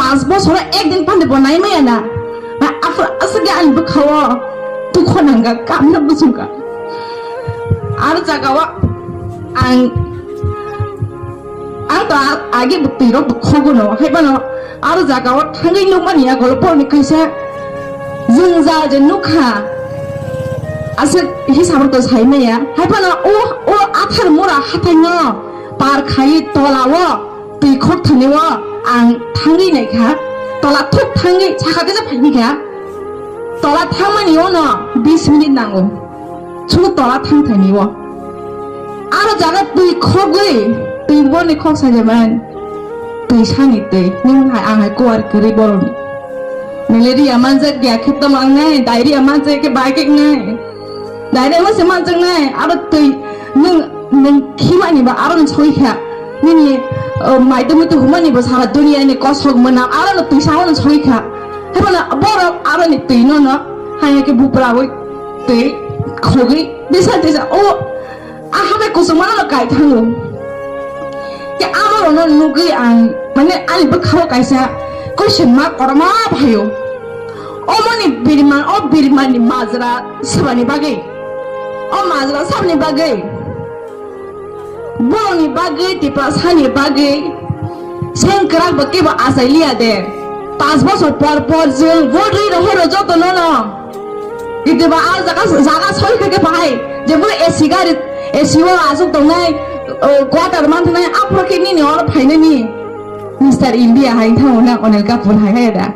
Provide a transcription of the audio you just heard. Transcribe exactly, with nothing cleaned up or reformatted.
Pas bosoro ek din pande bo nai maya na. Ba aphuru aswk ani bwkhao dukho nangkha, kamna bwswngkha. Aro jagao ang, ang to a-, age bwtwi rok bo khogono, hai phano aro jagao thangwi nukmani ya golo porni kaisa jwngjal je nukha. Aswk hisab rok to sai maya. Hai phano o, o Atharmura hathaino par khai tolao twi khok thani o ang thangwi naikha, tola thuk thangwi sakha khe phaini kha, tola thangmani ono bis minute nango, chwng tola thang thani o. Aro jaga twi khogwi, twi boni khok sajaman, twi sani twi, ning hai ang hai kuar kwrwi boroni. Malaria manjak ya khe tamo ang nai, diarrhea manjak khe bai khe nai. Direct no se manjaknai, aro twi nwng, nwng khimani ba aro no soi kha. Nini, uh, maidumi tu humani bo sara dunia ni kosok mwnam aro no twi sao no soi kha. Hebo no borok aro ni twi no no haya khe bupra wi twi khogwi disa disa o a habai kusuk mano no kai thango. Ke abo no nugwi ang mane ani bwkhao kaisa question mark korma phaio. Omoni birman, o birmani majra sabani bagwi. O majra sabani bagwi. Borokni bagwi, Tiprasani bagwi. Sengkrak bo kebo achai liya de. Pas bosor por por jwng vote ri rohoro joto nono. Kitu ba a jaga, jaga soi khe bahai. Je bo A C gari, A C o asuk tongnai, o quarter man thanai, aphuru khe nini oro phainani. Mister India hai thango na Anil Kapoor hai hai da.